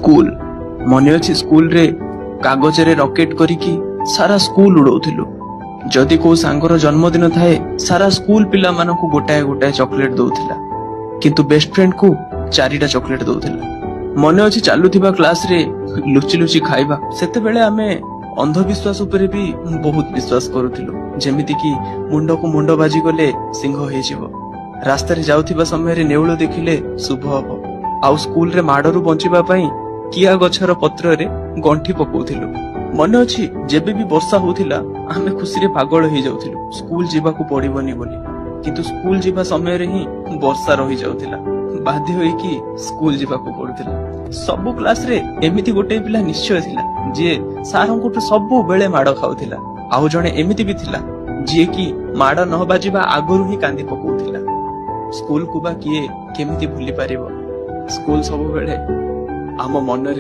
School. ମନେ ଅଛି, ସ୍କୁଲରେ କାଗଜରେ ରକେଟ କରିକି ସାରା ସ୍କୁଲ ଉଡଉଥିଲୁ। ଯଦି କୋଉ ସାଙ୍ଗର ଜନ୍ମଦିନ ଥାଏ, ସାରା ସ୍କୁଲ ପିଲାମାନଙ୍କୁ ଗୋଟାଏ ଗୋଟାଏ ଚକୋଲେଟ ଦଉଥିଲା, କିନ୍ତୁ ବେଷ୍ଟ ଫ୍ରେଣ୍ଡକୁ ଚାରିଟା ଚକୋଲେଟ ଦଉଥିଲା। ମନେ ଅଛି, ଚାଲୁଥିବା କ୍ଲାସରେ ଲୁଚି ଲୁଚି ଖାଇବା? ସେତେବେଳେ ଆମେ ଅନ୍ଧବିଶ୍ୱାସ ଉପରେ ବି ବହୁତ ବିଶ୍ୱାସ କରୁଥିଲୁ, ଯେମିତି କି ମୁଣ୍ଡକୁ ମୁଣ୍ଡ ବାଜିଗଲେ ସିଂହ ହେଇଯିବ, ରାସ୍ତାରେ ଯାଉଥିବା ସମୟରେ ନେଉଳ ଦେଖିଲେ ଶୁଭ ହବ। ଆଉ ସ୍କୁଲରେ ମାଡରୁ ବଞ୍ଚିବା ପାଇଁ କିଆ ଗଛର ପତ୍ରରେ ଗଣ୍ଠି ପକଉଥିଲୁ। ମନେ ଅଛି, ଯେବେ ବି ବର୍ଷା ହଉଥିଲା, ଆମେ ଖୁସିରେ ପାଗଳ ହେଇଯାଉଥିଲୁ ସ୍କୁଲ ଯିବାକୁ ପଡିବନି ବୋଲି। କିନ୍ତୁ ସ୍କୁଲ ଯିବା ସମୟରେ ହିଁ ବର୍ଷା ରହିଯାଉଥିଲା, ବାଧ୍ୟ ହେଇକି ସ୍କୁଲ ଯିବାକୁ ପଡୁଥିଲା। ସବୁ କ୍ଲାସରେ ଏମିତି ଗୋଟେ ପିଲା ନିଶ୍ଚୟ ଥିଲା, ଯିଏ ସାରଙ୍କଠୁ ସବୁବେଳେ ମାଡ ଖାଉଥିଲା। ଆଉ ଜଣେ ଏମିତି ବି ଥିଲା, ଯିଏ କି ମାଡ ନ ବାଜିବା ଆଗରୁ ହିଁ କାନ୍ଦି ପକଉଥିଲା। ସ୍କୁଲକୁ ବା କିଏ କେମିତି ଭୁଲି ପାରିବ? ସ୍କୁଲ ସବୁବେଳେ ଆମ ମନରେ